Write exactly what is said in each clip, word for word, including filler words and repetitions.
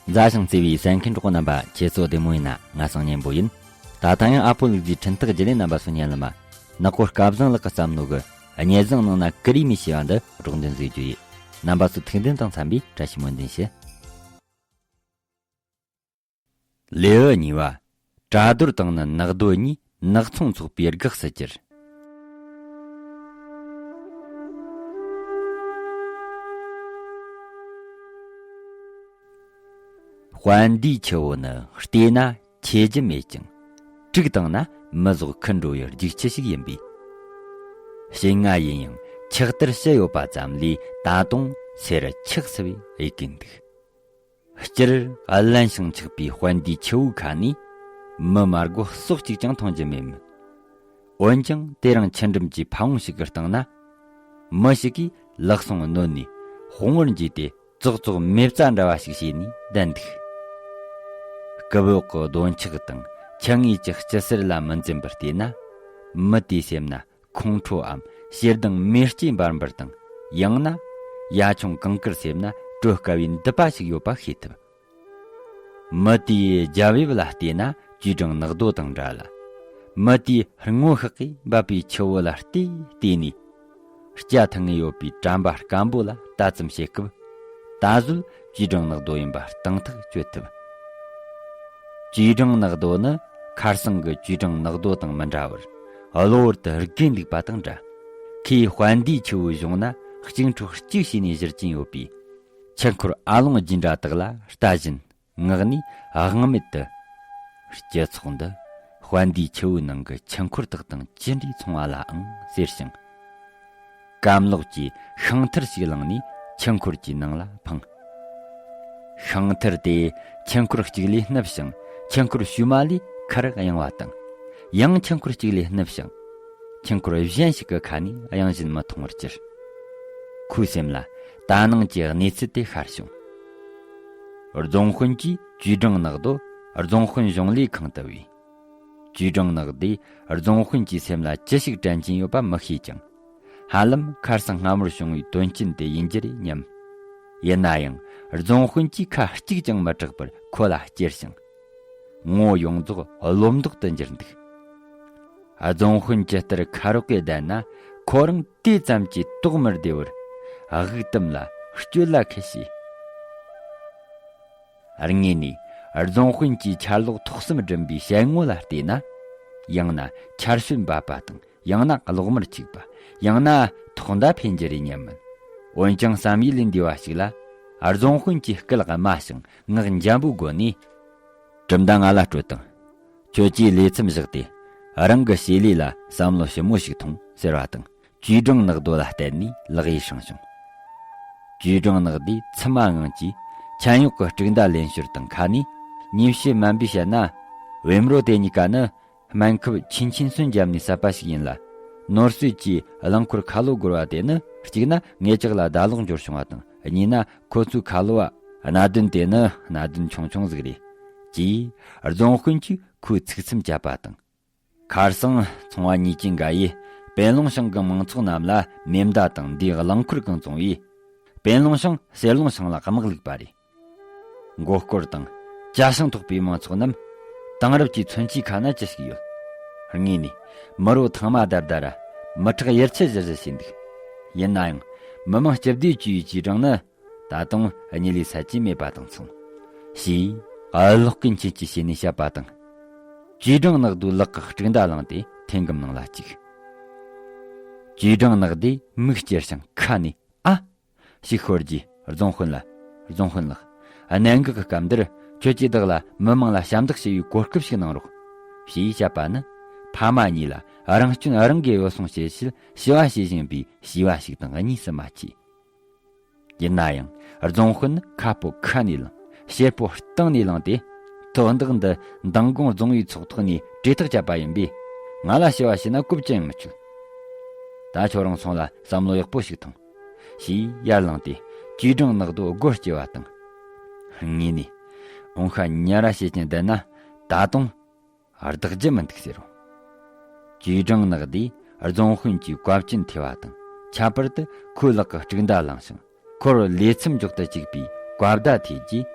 མཛའ་ཞིང་བརྩེ་བའི་གསན་མཁན་གྲོགས་པོ་རྣམ་པ། ཁྱེད་ཚོ་བདེ་མོ་ཡིན་ན། ང་སང་སྙན་པོ་ཡིན། ད་ཐེངས་ཡང་ཨ་ཕོ་ལུག་རྫིའི་འཕྲིན་ཐག་བརྒྱུད་ལས་རྣམ་པ་ཚོ་ཉན་ལ་མ། ནག་པོ་སྐལ་བཟང་ལགས་ཀྱིས་བརྩམས་ནོ་གི་སྙན་བཟང་ནང་ན་ཀུ་རེ་མི་ཞེས་པ་འདི་སྒྲོག་འདོན་མཛད་རྒྱུ་ཡིན། རྣམ་པ་ཚོ་ཐུགས་འདུན་དང་འཚམ་པའི་བཀྲ་ཤིས་སྨོན་འདུན་ཞུ། ལེའུ་གཉིས་པ། བྲ་རྡོར་དང་ནི་ནག་རྡོ་གཉིས། ནག་ཚོང་ཚོགས་པའི་སྒེག་སུ་གྱུར། དཔལ་ལྡན་ཆུ་བོ་ནི་བལྟས་ན་ཆེ་རྒྱུ་མེད་ཀྱང་། དྲུག་བཏང་ན་མི་ཟོག་ཁུར་འགྲོ་བའི་རྒྱུག་ཆུ་ཞིག་ཡིན་པས། ཞེ་ལྔ་ཡིན་ཡང་ཆགས་གཏེར་ཞུ་ཡོད་པ་ཙམ་ལས་ད་དུང་སེར་ཆགས་སུ་བས་ཡེ་གིན་འདུག། སྤྱིར་རླན་ཞིང་ཆགས་པའི་དཔལ་ལྡན་ཆུ་བོའི་ཁ་ནས་མི་མ་སྒོ་ཟོག་གཅིག་ཀྱང་མཐོང་རྒྱུ་མེད་མོད། འོན་ཀྱང་དེ་རིང་ཆུ་འགྲམ་གྱི་ཕ་བོང་ཞིག་གི་སྟེང་ན། མི་ཞིག་གིས་ལག་ཟུང་གནོན་ནས་དཔུང་བར་འཇུས་ཏེ་ཙོག་ཙོག་མེ་བཙའ་འདྲ་བ་ཞིག་བྱས་ནས་བསྡད་འདུག། རྐུབ་འོག་གི་རྡོ་འཁྱག་དང་ཆུ་ངོས་ཀྱི་སྐྱི་སེར་ལ་མི་འཛེམ་པར་བལྟས་ན། མི་དེའི་སེམས་ན་ཁོང་ཁྲོའམ་ཞེ་སྡང་མེ་ལྕེ་འབར་འབར་དང་། ཡང་ན་ཡ་ཆུང་གངས་དཀར་སེམས་ན་དྲོད་དཀའ་བའི་མདུད་པ་ཞིག་ཡོད་པ་ཤེས་ཐུབ། མི་དེའི་རྒྱབ་དབྱིབས་ལ་བལྟས་ན་བཅུའི་སྦྲང་ནག་རྡོ་དང་འདྲ་ལ། མི་དེའི་སྔོ་ཤག་གིས་འབབ་པའི་ཆུ་བོ་ལ་བལྟས་བལྟས་ནས། སྐྱ་ཐང་ངེ་ཡོད་པའི་དྲན་པ་སྐམ་པོ་ལ་ལྟ་ཙམ་བྱེད་སྐབས། ད་གཟོད་བཅུའི་སྦྲང་ནག་རྡོ་ཡིན་པ་རྟིང་ཐག་གཅོད་ཐུབ། བཅུའི་སྦྲང་ནག་རྡོ་ནི་ཁར་སང་གི་བཅུའི་སྦྲང་ནག་རྡོ་དང་མི་འདྲ་བར། གློ་བུར་དུ་རིག་གེ་འདུག་པ་དང་འདྲ། ཁོས་དཔལ་ལྡན་ཆུ་བོའི་གཞུང་ན་གཅིག་འཕྲོག་གཅིག་བྱས་ནས་བཞུར་གྱིན་ཡོད་པས། ཆུ་འཁོར་ཨ་ལོང་རྒྱུ་འདྲ་དག་ལ་ལྟ་བཞིན། ངག་ནས་དབང་མེད་དུ། སྤྱི་ཚོགས་འདི་དཔལ་ལྡན་ཆུ་བོའི་ནང་གི་ཆུ་འཁོར་དག་དང་ཅི་འདྲའི་མཚུངས་པ་ལ་ཨང་ཟེར་ཞིང་། གམ་ལོགས་ཀྱི་ཤིང་ཐུར་ཞིག་བླངས་ནས་ཆུ་འཁོར་གྱི་ནང་ལ་འཕངས། ཤིང་ཐུར་དེ་ཆུ་འཁོར་གཅིག་ལས་སྣུབས་ཤིང་། ཆུ་འཁོར་ཕྱི་མ་ལས་ཁར་གཡེང་བ་དང་། ཡང་ཆུ་འཁོར་གཅིག་ལས་སྣུབས་ཤིང་། ཆུ་འཁོར་གཞན་ཞིག་གི་ཁ་ནས་གཡེང་བཞིན་མི་མཐོང་བར་གྱུར། ཁོའི་སེམས་ལ་ད་ནངས་ཀྱི་གནས་ཚུལ་དེ་ཤར་བྱུང་། རྫོང་དཔོན་གྱིས་བཅུའི་སྦྲང་ནག་རྡོ་རྫོང་དཔོན་གཞུང་ལས་ཁང་དུ་བོས། བཅུའི་སྦྲང་ནག་དེས་རྫོང་དཔོན་གྱི་སེམས་ལ་ཅི་ཞིག་དྲན་གྱིན་ཡོད་པ་མི་ཤེས་ཀྱང་། ཧ་ལམ་ཁར་སང་སྔ་མོར་བྱུང་བའི་དོན་རྐྱེན་དེ་ཡིན་རྒྱུ་རེད་སྙམ། ཡིན་ན་ཡང་རྫོང་དཔོན་གྱིས་ཁ་གཅིག་ཀྱང་མི་གྲག་པར་ཁོ་ལ་ཅེར་ཞིང་། ངོ་ཡོངས་རྫོགས་བློ་མདོག་ཏུ་འགྱུར་འདུག། རྫོང་དཔོན་ཇི་ལྟར་ཁ་རོག་གེ་བསྡད་ན། ཁོ་རང་དེ་ཙམ་གྱིས་དོགས་མི་བདེ་བར་དབུགས་དུམ་ལ་སྐྱོད་ལ་ཁད་བྱས། དངོས་ནས་རྫོང་དཔོན་གྱིས་ཆར་ལོག་ཐོག་གསུམ་བསྒྲིམས་པའི་ཞལ་ངོ་ལ་བལྟས་ན། ཡང་ན་ཆར་ཞོད་འབབ་པ་དང་། ཡང་ན་གློག་དམར་འཁྱུག་པ། ཡང་ན་ཐོག་མདའ་འཕེན་རྒྱུ་རེད་སྙམ་མོད། འོན་ཀྱང་བསམ་ཡུལ་ལས་འདས་པ་ཞིག་ལ། རྫོང་དཔོན་གྱིས་སྐད་ལ་དམའ་ཞིང་ངག་འཇམ་པོའི་སྒོ་ནས། གྲུབ་མཐའ་ང་ལ་སྤྲོད་དང་། ཁྱོད་ཀྱིས་ལས་མཚམས་བཞག་སྟེ། རང་གི་བྱེད་ལས་ལ་བསམ་བློ་ཞིབ་མོ་ཞིག་ཐོངས་ཟེར་བ་དང་། བཅུའི་སྦྲང་ནག་རྡོ་ལ་བསྟན་ནས་ལག་གཡས་བསྲིངས་བྱུང་། བཅུའི་སྦྲང་ནག་དེས་མཚིམ་མ་ངང་གིས་ཆན་གཡོག་གི་དཀྲུག་མདའ་ལེན་ཞོར་དང་ཁ་ནས། ཉེས་བཤད་དམན་པས་བཤད་ན། བེམ་རོ་དེ་གཉིས་ཀ་ནི། སྨན་ཁབ་ཆིན་ཆིན་སོན་བརྒྱབ་ནས་བསད་པ་ཞིག་ཡིན་ལ། ནོར་སྲིད་ཀྱིས་རླངས་འཁོར་ཁ་ལོ་བསྒོར་བ་དེ་ནི། གཅིག་ན་ངེད་ཅག་ལ་ཟླ་ལོག་འབྱོར་བྱུང་བ་དང་། གཉིས་ན་ཁོ་ཚོའི་ཁ་ལོ་བ། སྣ་བདུན་དེ་ནི་སྣ་བདུན་ཆུང་ཆུང་ཟིག་རེད། ཅེས་རྫོང་དཔོན་གྱིས་ཁོའི་ཚིག་མཚམས་བཅད་པ་དང་། ཁར་སང་ཚོང་བ་ཉེས་ཅན་འགའ་ཡིས་པེན་ལུང་ཞང་གི་མང་ཚོགས་རྣམས་ལ་མེ་མདའ་དང་འདིའི་རླངས་འཁོར་གང་བཙོང་བས། པེན་ལུང་ཞང་སེར་ལུང་ཞང་ལ་དམག་བླུགས་པ་རེད། མགོ་སྐོར་དང་། ཅ་ཞང་ཐོགས་པའི་མང་ཚོགས་རྣམས། དེང་རབས་ཀྱི་མཚོན་ཆའི་ཁ་ན་ཅི་ཞིག་ཡོད། དངོས་ནས། མི་རོ་ཐང་མ་དར་དར་ར། མི་ཁྲག་ཡུར་ཆུ་བཞུར་བཞུར་བྱས་འདུག། ཡིན་ན་ཡང་། མི་མང་སྤྱི་བདེ་བཅུའི་བཅུའི་སྦྲང་ནི། ད་དུང་གཉིད་ལས་སད་ཀྱིན་མེད་པ་དང་མཚུངས། ཞེས། གློག་གིས་མཆན་གྱིས་བྱས་ནས་བཤད་པ་དང་། བཅུའི་སྦྲང་ནག་རྡོའི་ལག་གི་དཀྲུག་མདའ་བླངས་ཏེ་ཐེངས་གམ་ནང་ལ་བཅུག། བཅུའི་སྦྲང་ནག་དེས་མིག་ཅེར་ཞིང་ཁ་ནས། ཨ། ཞིག་ཤོར་རྗེས་རྫོང་དཔོན་ལ། རྫོང་དཔོན་ལགས། གནད་འགག་གི་སྐབས་འདིར་ཁྱོད་ཀྱིས་བདག་ལ་མི་མང་ལ་ཞབས་འདེགས་ཞུ་བའི་གོ་སྐབས་ཤིག་གནང་རོགས། ཞེས་བཤད་པ་ནི། ཕ་མ་གཉིས་ལ་རང་སྐྱོན་རང་གིས་ཡོ་བསྲང་བྱེད་ཕྱིར་ཞུ་བ་བྱེད་བཞིན་པའི་བྱིས་པ་ཞིག་དང་གཉིས་སུ་མ་མཆིས། ཡིན་ན་ཡང་རྫོང་དཔོན་ནི་ཁ་སྤོ་ཁ་ནས་ལངས། ཕྱེད་པོ་སྟེང་ནས་ལངས་ཏེ། དོན་དག་འདི་མདང་དགོང་རྫོང་བའི་ཚོགས་ཐོག་ནས་གྲོས་ཐག་བཅད་པ་ཡིན་པས། ང་ལ་ཞུ་བ་བྱས་ན་རྐུབ་ཅི་ཡང་མི་ཆོད། ད་ཁྱོད་རང་ཚོང་ལ་བསམ་བློ་ཡག་པོ་ཞིག་ཐོངས། ཞེས་ཡར་ལངས་ཏེ་བཅུའི་སྦྲང་ནག་རྡོ་སྒོ་བསྐྱེལ་བ་དང་། དངོས་ནས། འོང་ཤ་ཉ་ར་བྱེད་ཀྱིན་བསྡད་ན་ད་དུང་བདག་རྒྱུ་མི་འདུག་ཟེར་རོ། བཅུའི་སྦྲང་ནག་དེས་རྫོང་དཔོན་གྱི་བཀའ་བཀྱོན་ཐོས་པ་དང་ཁྱད་པར་དུ་ཁོའི་ལག་གི་དཀྲུག་མདའ་བླངས་ཤིང་། ཁོར་ལས་མཚམས་འཇོག་ཏུ་བཅུག་པའི་བཀའ་བརྡ་ཐོས་རྗེས།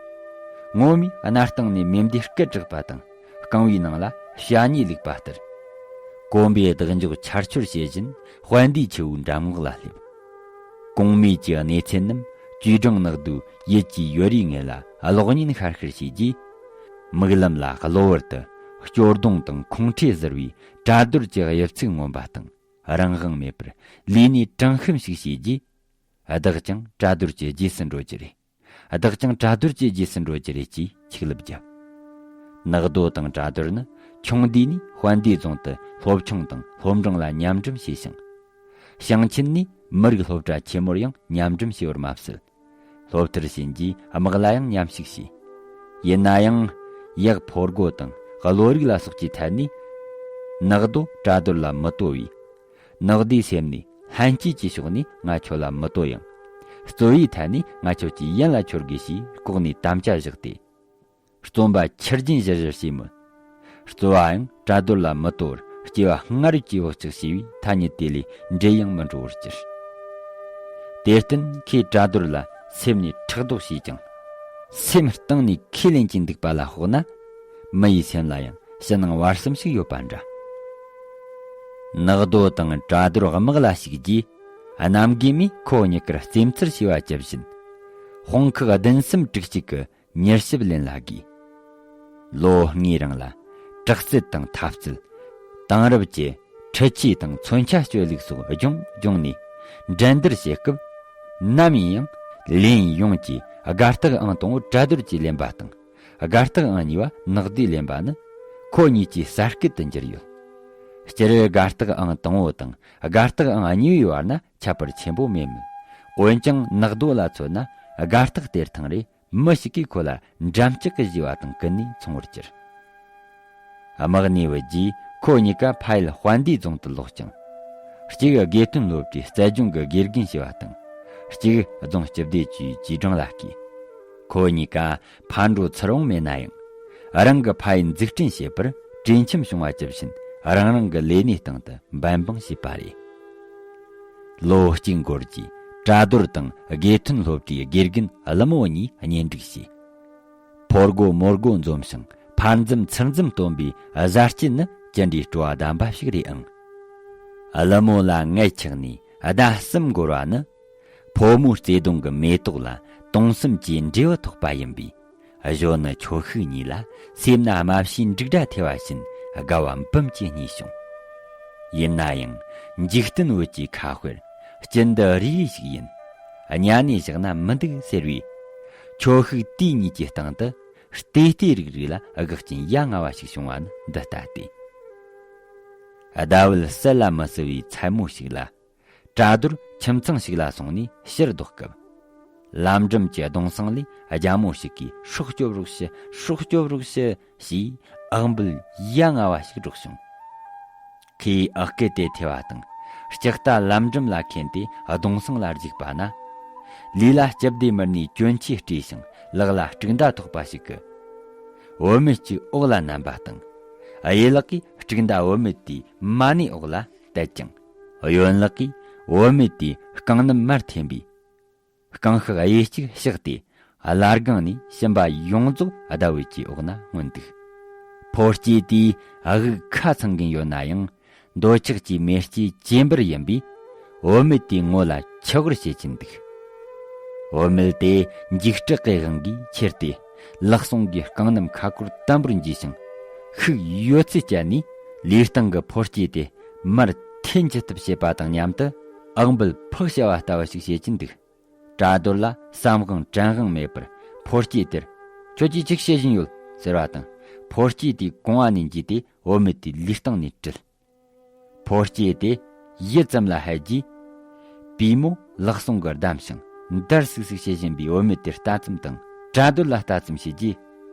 ངོ་མས་སྣར་ཐང་ནས་མེ་མདའི་སྐད་བསྒྲགས་པ་དང་། རྐང་བའི་ནང་ལ་བྱ་ཉེས་བླུགས་པ་ལྟར། གོམ་པའི་བདག་འཇོག་ཆར་ཆུར་བྱེད་བཞིན་དཔལ་ལྡེའི་ཆུ་བོའི་འགྲམ་ངོགས་ལ་སླེབས། གོང་སྨོས་ཀྱི་གནས་ཚུལ་རྣམས་ཅུས་ཀྲང་ནག་དུ་ཡིད་ཀྱི་ཡོ་རིའི་ངོས་ལ་གློག་བརྙན་ཤར་ཤར་བྱས་རྗེས། མིག་ལམ་ལ་གློ་བུར་དུ་སྐྱོ་གདུང་དང་ཁོང་ཁྲོས་ཟུར་བའི་བྲ་རྡོར་གྱི་དབྱིབས་ཚིག་མངོན་པ་དང་རང་དབང་མེད་པར་ལུས་ནས་དྲང་ཤུམ་ཞིག་བྱས་རྗེས། བདག་ཀྱང་བྲ་རྡོར་གྱི་རྗེས་སུ་འགྲོ་རྒྱུ་རེད། བདག་ཀྱང་བྲ་རྡོར་གྱི་རྗེས་སུ་འགྲོ་རྒྱུ་རེད་ཅེས་ཆིག་ལབ་བརྒྱབ། ནག་རྡོ་དང་བྲ་རྡོར་ནི་ཆུང་དུས་ནས་དཔལ་ལྡེའི་རྫོང་དུ་སློབ་ཆུང་དང་སློབ་འབྲིང་ལ་མཉམ་འགྲིམ་བྱས་ཤིང་། ཞིང་ཆེན་ནས་མི་རིགས་སློབ་གྲྭ་ཆེན་མོར་ཡང་མཉམ་འགྲིམ་བྱས་པར་མ་ཟད། སློབ་མཐར་ཕྱིན་རྗེས་དམག་ལ་ཡང་མཉམ་ཞུགས་བྱས། ཡིན་ན་ཡང་། ཡག་ཕོ་རྒོད་དང་བློ་རིག་ལ་སོགས་ཀྱི་ཐད་ནས། ནག་རྡོ་བྲ་རྡོར་ལ་མི་དོ་བས། ནག་རྡོའི་སེམས་ནས་ལྷན་སྐྱེས་ཀྱི་ཕྱོགས་ནས་ང་ཁྱོད་ལ་མི་དོ་ཡང་། རྩོལ་བའི་ཐད་ནས་ང་ཁྱོད་ཀྱི་ཡན་ལ་འཆོར་དགོས་ཞེས་ལྐོག་ནས་དམ་བཅའ་བཞག་སྟེ། རྩོམ་པ་ཁྱི་རྒྱན་བཞུར་བཞུར་བྱས་མོད། རྩོལ་བའང་བྲ་རྡོར་ལ་མི་དོ་བར་སྐྱེ་བ་སྔ་རབས་ཀྱི་བག་ཆགས་ཞེས་པའི་ཐ་སྙད་དེ་ལས་འབྲལ་ཡང་མི་འགྲོ་བར་གྱུར། དེར་བརྟེན་ཁོས་བྲ་རྡོར་ལ་སེམས་ནས་ཕྲག་དོག་བྱས་ཀྱང་། སེམས་གཏིང་ནས་ཁས་ལེན་གྱི་འདུག་པ་ལ་དཔོག་ན། མི་ཡི་སེམས་ལ་ཡང་ཕྱི་ནང་བར་གསུམ་ཞིག་ཡོད་པ་འདྲ། ནག་རྡོ་དང་བྲ་རྡོར་དམག་ལ་ཞུགས་རྗེས། གནམ་རྒན་མས་ཁོ་གཉིས་ཀར་རྩེད་འཚོལ་བྱས་པ་ཇི་བཞིན། དཔུང་ཁག་བདུན་གསུམ་དྲུག་གཅིག་གི་མྱུལ་ཞིབ་ལེན་ལ་བརྒྱུས། ལོ་ལྔའི་རིང་ལ་དྲག་རྩལ་དང་འཐབ་རྩལ། དེང་རབས་ཀྱི་འཕྲུལ་ཆས་དང་མཚོན་ཆ་སྤྱོད་ལུགས་སོགས་ལྗོངས་ལྗོངས་ནས་འགྲན་བསྡུར་བྱེད་སྐབས། ནམ་ཡིན་ཡང་ལེན་ཡོངས་ཀྱི་དགའ་རྟགས་ཨང་དང་པོ་བྲ་རྡོར་གྱིས་ལེན་པ་དང་། དགའ་རྟགས་ཨང་གཉིས་པ་ནག་རྡོས་ལེན་པ་ནི་ཁོ་གཉིས་ཀྱི་གསར་སྐུད་དུ་གྱུར་ཡོད། སྤྱིར་དགའ་རྟགས་ཨང་དང་པོ་དང་དགའ་རྟགས་ཨང་གཉིས་པའི་བར་ན་ཁྱད་པར་ཆེན་པོ་མེད་མོད། འོན་ཀྱང་ནག་རྡོ་ལ་མཚོན་ན་དགའ་རྟགས་སྟེར་ཐེངས་རེ་མི་ཞིག་གིས་ཁོ་ལ་འགྲམ་ལྕག་གིས་གཞུས་པ་དང་ཀུན་ནས་མཚུངས་པར་གྱུར། དམག་ནས་བུད་རྗེས་ཁོ་གཉིས་ཀ་ཕ་ཡུལ་དཔལ་ལྡེའི་རྫོང་དུ་ལོག་ཅིང་། གཅིག་དགེ་ཐོན་སློབ་གྲྭའི་རྩལ་སྦྱོང་གི་དགེ་རྒན་བྱས་པ་དང་། གཅིག་རྫོང་སྤྱི་བདེ་ཅུའི་ཅུས་ཀྲང་ལ་བསྐོས། ཁོ་གཉིས་ཀ་ཕར་འགྲོ་ཚུར་འོང་མེད་ན་ཡང་། རང་གི་ཕ་ཡུལ་འཛུགས་སྐྲུན་བྱེད་པར་གྲོས་འཆམ་བྱུང་བ་ཇི་བཞིན་རང་རང་གི་ལས་གནས་སྟེང་དུ་འབད་འབུངས་བྱས་པ་རེད། ལོ་གཅིག་འགོར་རྗེས་བྲ་རྡོར་དང་དགེ་ཐོན་སློབ་གྲྭའི་དགེ་རྒན་ཀླུ་མོ་གཉིས་གཉེན་སྒྲིག་བྱས། ཕོ་རྒོད་མོ་རྒོད་འཛོམས་ཤིང་ཕར་འཛུམ་ཚུར་འཛུམ་སྟོན་པའི་གཟའ་སྐྱིད་ནི་ཅི་འདྲའི་སྤྲོ་བ་ལྡན་པ་ཞིག་རེད་ཨང་། ཀླུ་མོ་ལ་མངལ་ཆགས་ནས་ཟླ་གསུམ་འགོར་བ་ནི། ཕོ་མོའི་བརྩེ་དུང་གི་མེ་ཏོག་ལ་དུང་གསུམ་གྱི་འབྲས་བུ་ཐོགས་པ་ཡིན་པས། གཞོན་ནུ་ཁྱོ་ཤུག་གཉིས་ལ་སེམས་ན་རྨ་བྱའི་འབྲུག་སྒྲ་ཐེ་བ་བཞིན་དགའ་བ་འབུམ་གྱིས་མཉེས་བྱུང་། ཡིན་ན་ཡང་འཇིག་རྟེན་བོད་ཀྱི་ཁ་དཔེར་སྐྱིད་འདི་རེ་རེ་ཞིག་ཡིན། གཉའ་ནས་བཞག་ན་མི་འདུག་ཟེར་བས། ཁྱོ་ཤུག་དེ་གཉིས་ཀྱི་སྟེང་དུ་ལྟོས་ལྟོས་རིག་རིག་ལ་དགའ་སྐྱིད་ཡ་ང་བ་ཞིག་བྱུང་བ་ནི་འདི་ལྟ་སྟེ། ཟླ་བོད་གསལ་ལ་མི་གསལ་བའི་མཚན་མོ་ཞིག་ལ། བྲ་རྡོར་ཁྱིམ་ཚང་ཞིག་ལ་སོང་ནས་ཕྱིར་ལྡོག་སྐབས། ལམ་འགྲམ་གྱི་གདུང་སྲུང་ལས་རྒྱ་མོ་ཞིག་གིས་སྲོག་སྐྱོབ་རོགས་ཞུ། སྲོག་སྐྱོབ་རོགས་ཞུ་ཞེས་ཨག་འབུལ་ཡ་ང་བ་ཞིག་སྒྲོག་བྱུང་། ཁོས་ཨག་སྐད་དེ་ཐོས་པ་དང་ལྕགས་རྟ་ལམ་འགྲམ་ལ་འཁེན་ཏེ་གདུང་སྲུང་ལ་འཇུག་པ་ན། ལུས་ལ་སྤྱི་བདེ་མི་སྣའི་གྱོན་ཆས་སྤྲས་ཤིང་ལག་ལ་སྤྲུག་མདའ་ཐོགས་པ་ཞིག་གིས། བུད་མེད་ཅིག་འོག་ལ་མནན་པ་དང་། གཡས་ལག་གིས་སྤྲུག་མདའ་བུད་མེད་དེའི་མ་ཎིའི་འོག་ལ་གཏད་ཅིང་། གཡོན་ལག་གིས་བུད་མེད་དེའི་རྐང་སྣམ་མར་འཐེན་པས། རྐང་ཤུབས་གཡས་གཅིག་གཤགས་ཏེ། བླ་སྒང་ནས་ཕྱིན་པ་ཡོངས་རྫོགས་ཟླ་བོད་ཀྱི་འོག་ན་མངོན་འདུག་ཕོ་སྐྱེས་དེས་དབུགས་ཁ་ཚང་གིན་ཡོད་ན་ཡང་། འདོད་ཆགས་ཀྱི་མེ་ལྕེ་ཇེ་འབར་ཡིན་པས། བུད་མེད་དེའི་ངོ་ལ་ཆུ་བུར་བྱེད་ཀྱིན་འདུག་བུད་མེད་དེ་འཇིགས་སྐྲག་གི་དབང་གིས་ཁྱེར་ཏེ། ལག་ཟུང་གིས་རྐང་སྣམ་ཁ་སྐོར་དམ་པོར་འཇུས་ཤིང་། ཤུགས་ཡོད་ཚད་བསྐྱལ་ནས། ལུས་སྟེང་གི་ཕོ་སྐྱེས་དེ་མར་འཐེན་ཅི་ཐུབ་བྱེད་པ་དང་མཉམ་དུ། ཨག་འབུལ་ཕག་བྱ་བ་ལྟ་བུ་ཞིག་བྱེད་ཀྱིན་འདུག་བྲ་རྡོར་ལ་བསམ་དབང་དྲན་དབང་མེད་པར་ཕོ་སྐྱེས་དེར། ཁྱོད་ཀྱིས་ཅི་བྱེད་བཞིན་ཡོད། ཟེར་བ་དང་། ཕོ་སྐྱེས་དེས་གོང་བ་ནས་འཇུས་ཏེ་བུད་མེད་དེའི་ལུས་སྟེང་ནས་དྲུད། ཕོ་སྐྱེས་དེ་ཡུད་ཙམ་ལ་ཧད་རྗེས། པུས་མོ་ལག་ཟུང་གིས་བསྡམས་ཤིང་འདར་སིག་སིག་བྱེད་བཞིན་པའི་བུད་མེད་དེར་ལྟ་ཙམ་དང་བྲ་རྡོར་ལ་ལྟ་ཙམ་བྱས་རྗེས།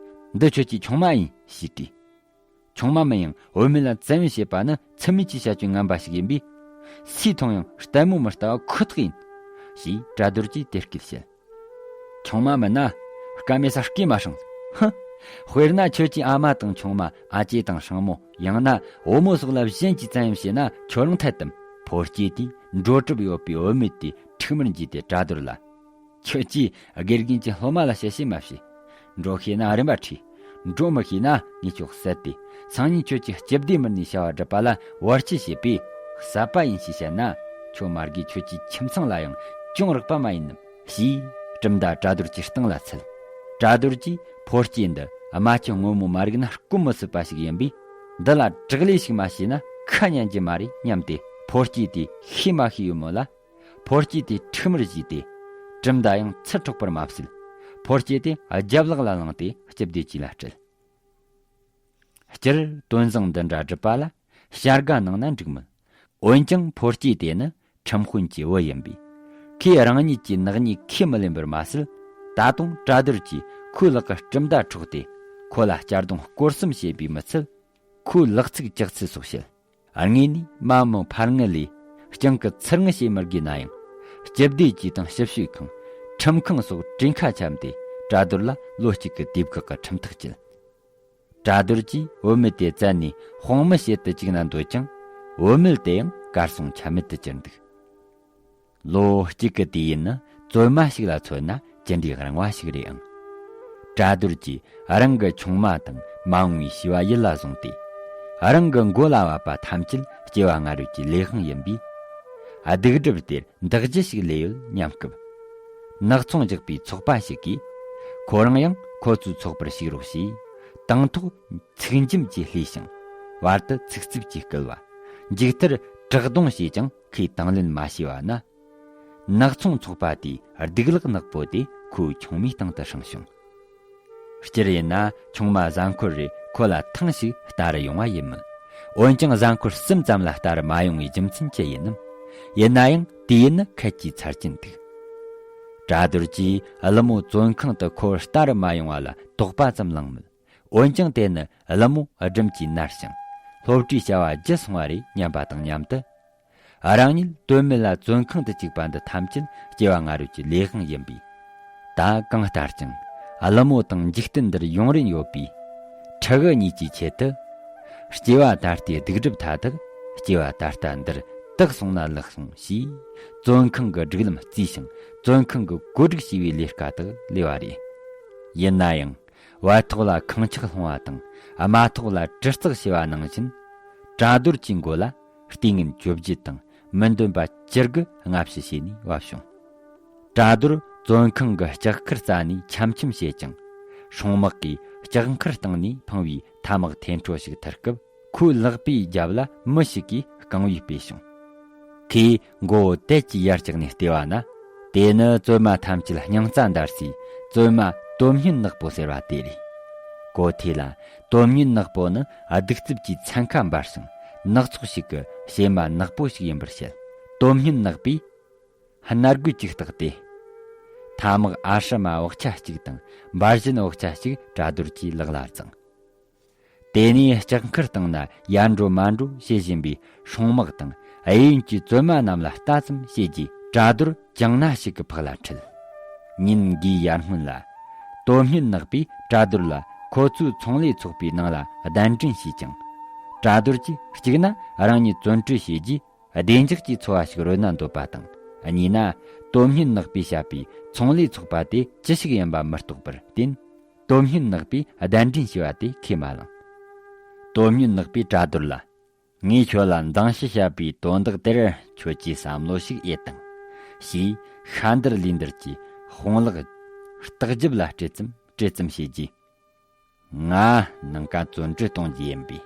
འདི་ཁྱོད་ཀྱི་ཆུང་མ་ཡིན་ཞེས་དྲིས། ཆུང་མ་མིན་ཡང་བུད་མེད་ལ་བཙན་གཡེམ་བྱེད་པ་ནི་ཚུལ་མིན་གྱི་བྱ་སྤྱོད་ངན་པ་ཞིག་ཡིན་པས། སུས་མཐོང་ཡང་ལྟད་མོ་མི་ལྟ་བ་ཁོ་ཐག་ཡིན། ཞེས་བྲ་རྡོར་གྱིས་དེ་སྐད་བཤད། ཆུང་མ་མིན་ན། སྐར་མའི་ས་སྐྱེས་མ་སྲིང་། ཧུ། དཔེར་ན་ཁྱོད་ཀྱི་ཨ་མ་དང་ཆུང་མ། ཨ་ཅེ་དང་སྲིང་མོ། ཡང་ན་བུ་མོ་སོགས་ལ་གཞན་གྱིས་བཙན་གཡེམ་བྱས་ན་ཁྱོད་རང་འཐད་དམ། ཕོ་སྐྱེས་དེས་འགྲོ་གྲབས་ཡོད་པའི་བུད་མེད་དེའི་ཁྲིག་མར་འཇུས་ཏེ་བྲ་རྡོར་ལ། ཁྱོད་ཀྱིས་དགེ་རྒན་གྱི་སློབ་མ་ལ་གཤེ་གཤེ་མ་བྱེད། འགྲོ་ཤེས་ན་རིམ་པ་ཁྲིད། འགྲོ་མི་ཤེས་ན་ངས་ཁྱོད་བསད་དེ། སང་ཉིན་ཁྱོད་ཀྱི་སྤྱི་བདེ་མི་སྣའི་བྱ་བ་སྒྲུབ་པ་ལ་བར་ཆད་བྱེད་པས་བསད་པ་ཡིན་ཞེས་བཤད་ན། ཁྱོད་མ་རྒས་ཁྱོད་ཀྱི་ཁྱིམ་ཚང་ལ་ཡང་གྱོང་རག་པ་མ་ཡིན་ནམ། ཞེས་གྲུབ་མཐའ་བྲག་རྡོར་གྱི་སྟེང་ལ་ཚུད། བྲག་རྡོར་གྱིས་ཕོ་སྐྱེས་འདི་རྨ་ཆུ་སྔོན་མོ་མ་རིག་ན་སྐོམ་མི་སྲིད་པ་ཞིག་ཡིན་པས། འདི་ལ་དྲག་ལས་ཤིག་མ་བྱས་ན་ཁ་ཉན་གྱི་མ་རེད་སྙམ་སྟེ། ཕོ་སྐྱེས་དེ་ཤེས་མ་ཤེས་ཡོད་མོད་ལ། ཕོ་སྐྱེས་དེ་ཁྲིག་མར་བྱས་ཏེ། གྲུབ་མཐའ་ཡང་ཚུར་འཕྲོག་པར་མ་བྱེད། ཕོ་སྐྱེས་དེ་རྒྱབ་ལག་ལ་བླངས་ཏེ་སྤྱི་བདེ་ཅུས་ལ་སྤྲད། སྤྱིར་དོན་བཟང་འདི་འདྲ་སྒྲུབ་པ་ལ་བྱ་དགའ་གནང་ན་འགྲིག་མོད། འོན་ཀྱང་ཕོ་སྐྱེས་དེ་ནི་ཁྲིམས་དཔོན་གྱི་བུ་ཡིན་པས། ཁོས་རང་ཉིད་ཀྱི་ནག་ཉེས་ཁས་མི་ལེན་པར་མ་ཟད། ད་དུང་བྲག་རྡོར་གྱིས་ཁོའི་ལག་གི་གྲུབ་མཐའ་འཕྲོག་སྟེ། ཁོ་ལ་གཅར་རྡུང་སྐོར་གསུམ་བྱས་པས་མི་ཚད། ཁོའི་ལག་ཚིགས་ལྕགས་ཚིགས་སོགས་བཤད། དངོས་ནས་མ་མོ་ཕར་ངུ་ལས་སྤྱང་ཀི་ཚུར་ངུ་བྱེད་མི་དགོས་ན་ཡང་། སྤྱི་བདེ་ཅུས་དང་ཞིབ་དཔྱོད་ཁང་། ཁྲིམས་ཁང་སོགས་གྲོས་ཁ་འཆམ་སྟེ་བྲག་རྡོར་ལ་ལོ་གཅིག་གི་དུས་བཀག་གི་ཁྲིམས་ཐག་བཅད། བྲག་རྡོར་གྱིས་བུད་མེད་དེ་བཙལ་ནས་དཔང་མི་བྱེད་དུ་བཅུག་ན་འདོད་ཀྱང་། བུད་མེད་དེ་ཡང་གར་སོང་ཆ་མེད་དུ་གྱུར་འདུག། ལོ་གཅིག་གི་དུས་ཡུན་ནི་བཙོན་མ་ཞིག་ལ་མཚོན་ན་ཅི་འདྲའི་རིང་བ་ཞིག་རེད་ཨང་། བྲག་རྡོར་གྱིས་རང་གི་ཆུང་མ་དང་མ་འོངས་པའི་བྱིས་པ་ཡིད་ལ་བཟུང་སྟེ། རང་གི་མགོ་ལ་བབས་པ་ཐམས་ཅད་སྐྱེ་བ་སྔ་རོལ་གྱི་ལས་དབང་ཡིན་པས། སྡིག་སྒྲིབ་དེར་འདག་རྒྱུ་ཞིག་ལས་ཡོད་སྙམ་སྐབས། ནག་ཚོང་རྒྱག་པའི་ཚོགས་པ་ཞིག་གིས། ཁོ་རང་ཡང་ཁོ་ཚོའི་ཚོགས་པར་ཞུགས་རོགས་ཞེས། དང་ཐོག་ཚིག་འཇམ་གྱིས་ལྷོས་ཤིང་། བར་དུ་ཚིག་རྩུབ་ཀྱིས་བསྐུལ་བ། མཇུག་མཐར་དྲག་རྡུང་བྱས་ཀྱང་ཁོས་དང་ལེན་མ་བྱས་པ་ན། ནག་ཚོང་ཚོགས་པ་དེའི་སྡིག་ལག་ནག་པོ་དེ་ཁོའི་ཆུང་མའི་སྟེང་དུ་བསྲིངས་བྱུང་། སྤྱིར་ཡིན་ན་ཆུང་མ་གཟའ་འཁོར་རེར་ཁོ་ལ་ཐེངས་ཤིག་ལྟ་རུ་ཡོང་བ་ཡིན་མོད། འོན་ཀྱང་གཟའ་འཁོར་གསུམ་ཙམ་ལ་ལྟ་རུ་མ་ཡོང་བའི་རྒྱུ་མཚན་ཅི་ཡིན་ནམ། ཡིན་ན་ཡང་དུས་ཡུན་ནི་ཁད་ཀྱིས་ཚར་གྱིན་འདུག། བྲག་རྡོར་གྱིས་ཀླུ་མོ་བཙོན་ཁང་དུ་ཁོ་ལྟ་རུ་མ་ཡོང་བ་ལ་དོགས་པ་ཙམ་ལངས་མོད། འོན་ཀྱང་དེ་ནི་ཀླུ་མོ་སྦྲུམ་གྱིས་མནར་ཞིང་། སློབ་གྲྭའི་བྱ་བ་བརྗེད་སོང་བ་རེད་སྙམ་པ་དང་མཉམ་དུ། རང་ཉིད་དོན་མེད་ལ་བཙོན་ཁང་དུ་བཅུག་པ་འདི་ཐམས་ཅད་སྐྱེ་བ་སྔ་རོལ་གྱི་ལས་དབང་ཡིན་པས། ད་གང་ལྟར་ཀྱང་ཀླུ་མོ་དང་འཇིག་རྟེན་འདིར་ཡོང་རིན་ཡོད་པའི་ཕྲུ་གུ་གཉིས་ཀྱི་ཆེད་དུ། སྐྱེ་བ་ད་ལྟའི་སྡིག་སྒྲིབ་མཐའ་དག་སྐྱེ་བ་ད་ལྟ་འདིར་དག་སོང་ན་ལེགས་སོང་ཞེས་བཙོན་ཁང་གི་སྒྲིག་ལམ་བརྩིས་ཤིང་བཙོན་ཁང་གི་བཀོད་སྒྲིག་བྱས་པའི་ལས་ཀ་དག་ལས་པ་རེད། ཡིན་ན་ཡང་། བལ་ཐོག་ལ་ཁངས་ཆག་སློང་བ་དང་རྨ་ཐོག་ལ་གྲི་བརྩེགས་བྱས་པ་ནང་བཞིན། བྲག་རྡོར་གྱི་མགོ་ལ་ལྟས་ངན་བཅོ་བརྒྱད་དང་མི་འདོན་པ་བཅུ་དགུ་སྔ་ཕྱི་བྱས་ནས་བབས་བྱུང་། བྲག་རྡོར་བཙོན་ཁང་གི་ལྕགས་མཁར་རྩ་ནས་འཆམ་འཆམ་བྱེད་ཅིང་། སྲུང་དམག་གིས་ལྕགས་མཁར་སྟེང་ནས་འཕངས་པའི་ཐ་མག་འཐེན་འཕྲོ་ཞིག་ཐར་སྐབས། ཁོའི་ལག་པའི་རྒྱབ་ལ་མི་ཞིག་གིས་རྐང་བས་སྤོས་བྱུང་། ཁོས་མགོ་བོ་དལ་གྱིས་ཡར་བཀྱགས་ནས་བལྟས་པ་ན། དེ་ནི་བཙོན་མ་ཐམས་ཅད་སྙིང་རྩ་འདར་སའི་བཙོན་མ་དོན་སྙིང་ནག་པོ་ཟེར་བ་དེ་རེད། གོ་ཐོས་ལ། དོན་སྙིང་ནག་པོ་ནི་གདུག་རྩུབ་ཀྱི་ཚན་ཁ་འབར་ཞིང་ནག་ཚོགས་ཤིག་གི་བྱེ་མ་ནག་པོ་ཞིག་ཡིན་པར་བཤད། དོན་སྙིང་ནག་པོས། སྣ་དགུ་ཅིག་བཏགས་ཏེ། ཐ་མག་ཨ་ཧྲི་མ་བག་ཆ་གཅིག་དང་འབར་བཞིན་བག་ཆ་གཅིག་བྲག་རྡོར་གྱི་ལག་ལ་བརྫངས། དེ་ནས་ལྕགས་མཁར་སྟེང་ན་ཡར་འགྲོ་མར་འགྲོ་བྱེད་བཞིན་པའི་སྲུང་དམག་དང་གཡས་གཡོན་གྱི་བཙོན་མ་རྣམས་ལ་ལྟ་ཙམ་བྱས་རྗེས་བྲག་རྡོར་གྱང་སྣ་ཞིག་གི་ཕག་ལ་ཁྲིད། ཉིན་འགའི་ཡར་སྔོན་ལ། དོན་སྙིང་ནག་པོས་བྲག་རྡོར་ལ་ཁོ་ཚོའི་ཚོང་ལས་ཚོགས་པའི་ནང་ལ་གདན་འདྲེན་བྱས་ཀྱང་། བྲག་རྡོར་གྱིས་གཅིག་ན་རང་ཉིད་བཙོན་གྲོལ་བྱས་རྗེས། བདེ་འཇགས་ཀྱི་འཚོ་བ་ཞིག་རོལ་ན་འདོད་པ་དང་། གཉིས་ན། དོན་སྙིང་ནག་པོས་བཤད་པའི་ཚོང་ལས་ཚོགས་པ་དེ་ཅི་ཞིག་ཡིན་པ་མི་རྟོགས་པར་བརྟེན། དོན་སྙིང་ནག་པོས་གདན་འདྲེན་བྱས་པ་དེ་ཁས་མ་བླངས། དོན་སྙིང་ནག་པོས་བྲག་རྡོར་ལ། ངས་ཁྱོད་ལ་མདང་ཞིག་བཤད་པའི་དོན་དག་དེར་ཁྱོད་ཀྱིས་བསམ་བློ་ཞིག་ཨེ་བཏང་། ཞེས་ཤ་འདར་ལུས་འདར་གྱིས་དཔུང་ལག་ལྟག་རྒྱབ་ལ་སྤྲད་ཙམ་སྤྲད་ཙམ་བྱས་རྗེས། ང་ནང་ཀ་བཙོན་གྲོལ་གཏོང་རྒྱུ་ཡིན་པས།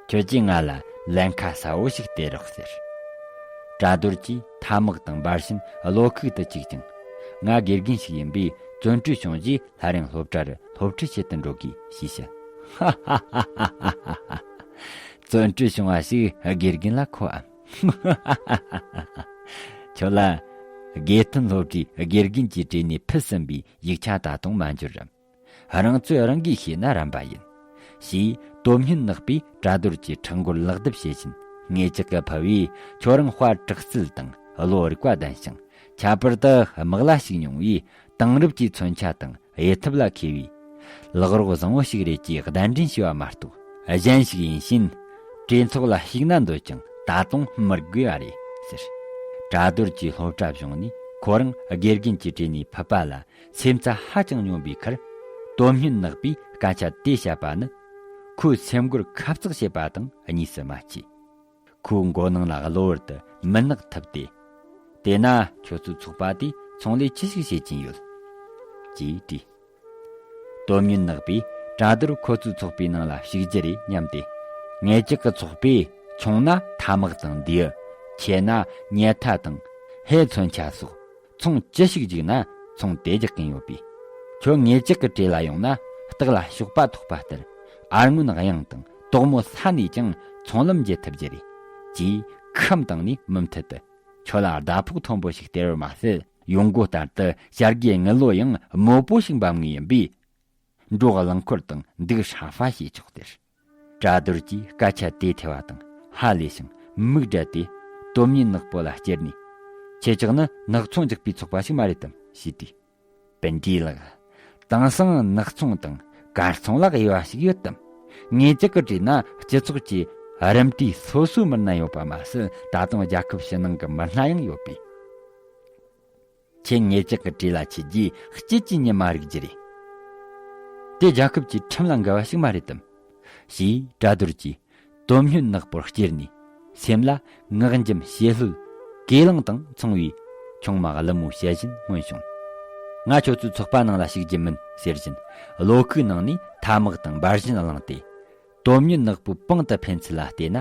ཁྱོད་ཀྱིས་ང་ལ་ལན་ཁ་གསལ་བོ་ཞིག་སྟེར་རོགས་ཟེར། བྲག་རྡོར་གྱིས་ཐ་མག་དང་འབར་བཞིན་བློ་ཁུག་ཏུ་བཅུག་ཅིང་། ང་དགེ་རྒན་ཞིག་ཡིན་པས་བཙོན་གྲོལ་བྱུང་རྗེས་སླར་ཡང་སློབ་གྲྭ་རུ་སློབ་ཁྲིད་བྱེད་དུ་འགྲོ་དགོས་ཞེས་བཤད། བཙོན་གྲོལ་བྱུང་བ་ཞིག་དགེ་རྒན་ལ་མཁོ་འམ། ཁྱོད་ལ་དགེ་ཐོན་སློབ་གྲྭའི་དགེ་རྒན་གྱི་གྲས་ནས་ཕུད་ཟིན་པའི་ཡིག་ཆ་ད་དུང་མ་འབྱོར་རམ། རང་ཚོད་རང་གིས་ཤེས་ན་རན་པ་ཡིན། ཞེས་དོན་སྙིང་ནག་པོས་བྲག་རྡོར་གྱི་ཕྲག་མགོར་ལག་རྡེབ་བྱེད་བཞིན། ངེད་ཅག་གི་ཕུ་བོས་ཁྱོད་རང་དཔའ་དྲག་རྩལ་དང་བློ་རིག་པ་ལྡན་ཞིང་། ཁྱད་པར་དུ་དམག་ལ་ཞུགས་མྱོང་བས་དེང་རབས་ཀྱི་མཚོན་ཆ་དང་དབྱེ་ཐབས་ལ་མཁས་པའི་ལག་རོགས་བཟང་བོ་ཞིག་རེད་ཅེས་གདན་འདྲེན་བྱས་པ་མ་གཏོགས། གཞན་ཞིག་ཡིན་ཕྱིན་གྲོས་ཚོགས་ལ་ཞུགས་ན་འདོད་ཀྱང་ད་དུང་མི་དགོས་པ་རེད་ཟེར། བྲག་རྡོར་གྱིས་སློབ་གྲྭ་བྱུང་ནས་ཁོ་རང་དགེ་རྒན་གྱི་གྲས་ནས་ཕུད་པ་ལ། སེམས་རྩ་ཧ་ཅང་སྙོམས་པའི་ཁར། སྟོབས་སྨྱོན་ནག་པོས་སྐད་ཆ་དེ་བཤད་པ་ནི། ཁོའི་སེམས་འགུལ་ཁ་གཙག་བྱེད་པ་དང་གཉིས་སུ་མ་མཆིས། ཁོའི་མགོ་ནང་ལ་གློ་བུར་དུ་མུན་ནག་ཐིབས་ཏེ། དེས་ན་ཁྱོད་ཚོའི་ཚོགས་པ་དེས་ཚོང་ལས་ཅི་ཞིག་བྱེད་ཀྱིན་ཡོད། ཅེས་དྲིས། སྟོབས་སྨྱོན་ནག་པོས་གྲ་རྡོར་ཁོ་ཚོའི་ཚོགས་པའི་ནང་ལ་ཞུགས་རྒྱུ་རེད་སྙམ་སྟེ། ངེད་ཅག་གི་ཚོགས་པས་ཆུང་ན་ཐ་མག་དང་མདེའུ། ཆེ་ན་ཉལ་ཐ་དང་ཧེ་མཚོན་ཆ་སོགས། ཚོང་ཅི་ཞིག་རྒྱུག་ན་ཚོང་དེ་རྒྱག་གིན་ཡོད་པས། ཁྱོད་ངེད་ཅག་གི་གྲས་ལ་ཡོང་ན་སྟག་ལ་གཤོག་པ་ཐོགས་པ་ལྟར། ཨ་སྔོན་གཡང་དང་དོག་མོ་ས་ནས་ཀྱང་ཚོང་ལམ་འབྱེད་ཐུབ་རྒྱུ་རེད། ཅེས་ཁམས་བཏང་ནས་མུ་མཐུད་དུ། ཁྱོད་ལ་ཟླ་ཕོགས་མཐོན་པོ་ཞིག་སྟེར་བར་མ་ཟད། ཡོང་སྒོ་ལྟར་དུ་བྱ་རྒོད་དངུལ་ལོ་ཡང་མོད་པོ་ཞིག་འབབ་ངེས་ཡིན་པས། འགྲོ་རླངས་འཁོར་དང་འདུག་ཧྲ་ཧྥ་བྱས་ཆོག་ཟེར། གྲ་རྡོར་གྱིས་སྐད་ཆ་དེ་ཐོས་པ་དང་ཧ་ལས་ཤིང་མིག་བགྲད་དེ། སྟོབས་སྨྱོན་ནག་པོ་ལ་ཅེར་ནས། ཁྱེད་ཅག་ནི་ནག་ཚོང་རྒྱག་པའི་ཚོགས་པ་ཞིག་མ་རེད་དམ་ཞེས་དྲིས། སྤུན་ཟླ་ལགས། དེང་སང་ནག་ཚོང་དང་གར་ཚོང་ལ་དབྱེ་བ་ཞིག་ཡོད་དམ། ངེད་ཅག་གི་གྲས་ན་སྤྱི་ཚོགས་ཀྱི་རིམ་གྲས་སོ་སོའི་མི་སྣ་ཡོད་པ་མ་ཟད། ད་དུང་རྒྱལ་ཁབ་ཕྱི་ནང་གི་མི་སྣ་ཡང་ཡོད་པས། ཁྱེད་ངེད་ཅག་གི་གྲས་ལ་ཆས་རྗེས་སྐྱིད་ཀྱི་ཉི་མ་རིག་རྒྱུ་རེད། དེ་རྒྱལ་ཁབ་ཀྱི་ཁྲིམས་ལ་འགལ་བ་ཞིག་མ་རེད་དམ། ཞེས་གྲ་རྡོར་གྱིས་སྟོབས་སྨྱོན་ནག་པོར་ཅེར་ནས། སེམས་ལ་ངག་འཇམ་ཞེ་ལྷོད། གོས་ལེགས་དང་མཚུངས་པའི་ཆུང་མ་ཀླུ་མོའི་ཞལ་བཞིན་མངོན་བྱུང་། ང་ཁྱོད་ཚོའི་ཚོགས་པ་ནང་ལ་ཞུགས་རྒྱུ་མིན་ཟེར་བཞིན་བློ་ཁུག་ནང་ནས་ཐ་མག་དང་འབར་བཞིན་བླངས་ཏེ། སྟོབས་སྨྱོན་ནག་པོའི་པང་དུ་འཕེན་ཚུལ་ལ་བལྟས་ན།